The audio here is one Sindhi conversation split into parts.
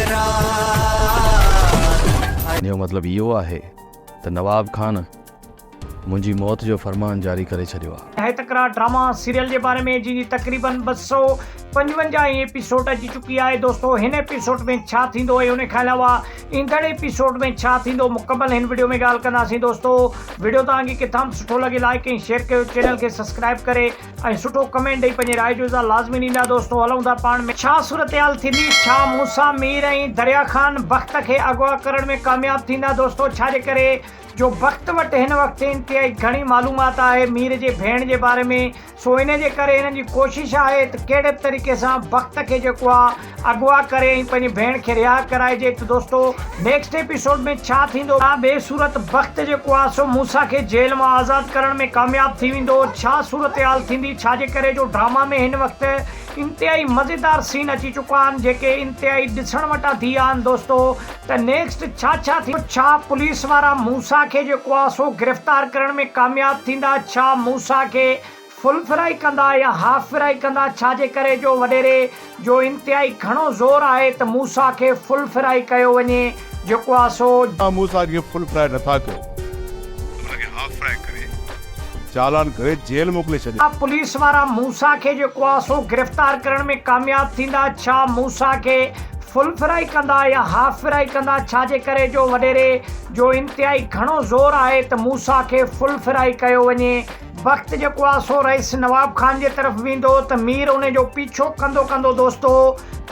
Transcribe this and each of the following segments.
تڪرار. ان جو مطلب اهو آهي ته نواب خان منهنجي موت جو فرمان جاري ڪري ڇڏيو آهي. هي تڪرار ڊراما سيريل جي باري ۾ جنهن جي تقريبن 255 هين ايپيسوڊ اچي چڪي آهي دوستو هن ايپيسوڊ ۾ ڇا ٿيندو ۽ ان کان علاوه ايندڙ ايپيسوڊ ۾ ڇا ٿيندو مڪمل هن وڊيو ۾ ڳالهه ڪنداسين دوستو وڊيو توهان کي ڪٿان به سٺو لڳي لائڪ ۽ شيئر ڪيو چينل کي سبسڪرائب ڪري ۽ سٺو ڪمينٽ ڏئي پنهنجي راء جو اظهار لازمي ڏيندا دوستو هلون ٿا پاڻ ۾. ڇا صورتحال ٿيندي ڇا موسيٰ مير ۽ دريا خان بخت کي اغوا ڪرڻ ۾ ڪامياب ٿيندا دوستو ڇا جي ڪري جو بخت وٽ هن وقت انتهائي گهڻي معلومات آهي مير جي ڀيڻ جي باري ۾ سو ان جي ڪري هنن جي ڪوشش آهي ته ڪهڙي به طريقي سان بخت کي جيڪو آ اغوا ڪري ۽ پنهنجي ڀيڻ کي رها ڪرائجي ته دوستو نيڪسٽ ايپيسوڊ ۾ ڇا ٿيندو ڇا ٻي صورت بخت جيڪو آ سو موسيٰ کي جيل مان آزاد ڪرڻ ۾ ڪامياب ٿي ويندو ڇا صورتحال ٿيندي ڇا جي ڪري جو ڊراما ۾ هن وقت انتهائي مزيدار سين اچي چڪا آهن جيڪي انتهائي ڏسڻ وٽان ٿي ويا آهن دوستو ته نيڪسٽ ڇا ڇا ٿيندو ڇا پوليس وارا موسيٰ کي جيڪو آ سو گرفتار ڪرڻ ۾ ڪامياب ٿيندا ڇا موسيٰ کي فل فرائي ڪندا يا هاف فرائي ڪندا ڇا جي ڪري جو وڏيري جو انتهائي گهڻو زور آهي ته موسيٰ کي فل فرائي ڪيو وڃي جيڪو آ سو. ڇا موسيٰ کي فل فرائي نٿا ڪيو ته ان کي هاف فرائي ڪري چالان ڪري جيل موڪلي ڇڏيو. ڇا پوليس وارا موسيٰ کي جيڪو آ سو گرفتار ڪرڻ ۾ ڪامياب ٿيندا ڇا موسيٰ کي فل فرائي ڪندا يا هاف فرائي ڪندا ڇا جي ڪري جو وڏيري جو انتهائي گهڻو زور آهي ته موسيٰ کي فل فرائي ڪيو وڃي بخت جيڪو آ سو رئيس نواب خان جي طرف ويندو ته مير ان جو پيڇو ڪندو ڪندو دوستو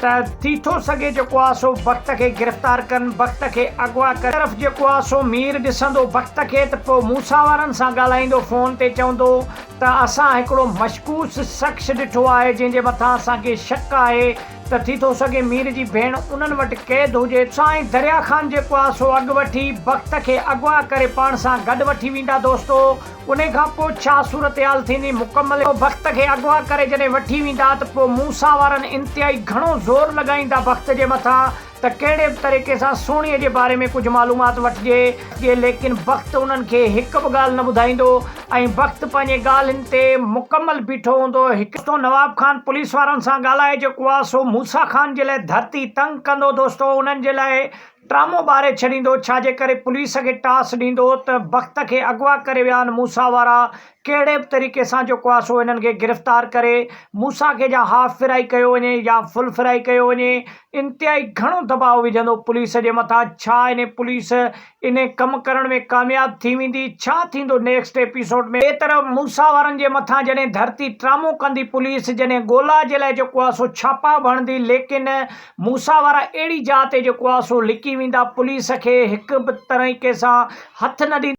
ته ٿي ٿو سگهي جيڪو آ سو بخت کي گرفتار ڪن بخت کي اغوا ڪري طرف جيڪو آ سو مير ڏسندو بخت کي ته پوء موسيٰ وارن سان ڳالهائيندو فون تي چوندو ته اسان هڪڙو مشڪوس شخص ڏٺو آهي جنهن جي مٿان اسان کي شڪ آهي ته ٿي ٿو سگهي مير جي ڀيڻ انهن وٽ قيد هجي. سائين دريا خان جيڪو آ سو اڳ وٺي بخت کي اغوا ڪري پاڻ سان گڏ وٺي ويندا دوستو انهي کان پوء ڇا صورتحال ٿيندي مڪمل بخت کي اغوا ڪري جڏهن وٺي ويندا ته پوء موسيٰ وارن انتهائي گهڻو زور لڳائيندا بخت جي مٿان ته ڪهڙي به طريقي سان سهڻيء جي باري ۾ ڪجهه معلومات وٺجي جي ليڪن بخت انهن کي هڪ به ڳالهه نه ٻڌائيندو ۽ بخت پنهنجي ڳالهين تي مڪمل بيٺو هوندو. هڪ دوستو نواب خان پوليس وارن سان ڳالهائي جيڪو آ سو موسيٰ خان جي لاء ڌرتي تنگ ڪندو دوستو انهن جي لاء ٽرامو ٻاري ڇڏيندو ڇا جي ڪري پوليس کي ٽاس ڏيندو ته بخت کي اغوا ڪري ويا آهن موسيٰ وارا ڪهڙي به طريقي سان جيڪو آهي سو هنن کي گرفتار ڪري موسيٰ کي يا هاف فرائي ڪيو وڃي يا فل فرائي ڪيو وڃي انتهائي گهڻو دٻاء وجهندو پوليس جي مٿان ڇا انهي پوليس انهي ڪم ڪرڻ ۾ ڪامياب ٿي ويندي ڇا ٿيندو نيڪسٽ ايپيسوڊ ۾. ٻئي طرف موسيٰ وارن جي مٿان جڏهن ڌرتي ٽرامو ڪندي پوليس جڏهن ڳولا جي لاء جيڪو آهي سو ڇاپا به هڻندي ليڪن موسيٰ وارا اهڙي جاء تي جيڪو آهي سو لڪي ويندا پوليس کي هڪ به طريقي سان هٿ نه ڏيندا.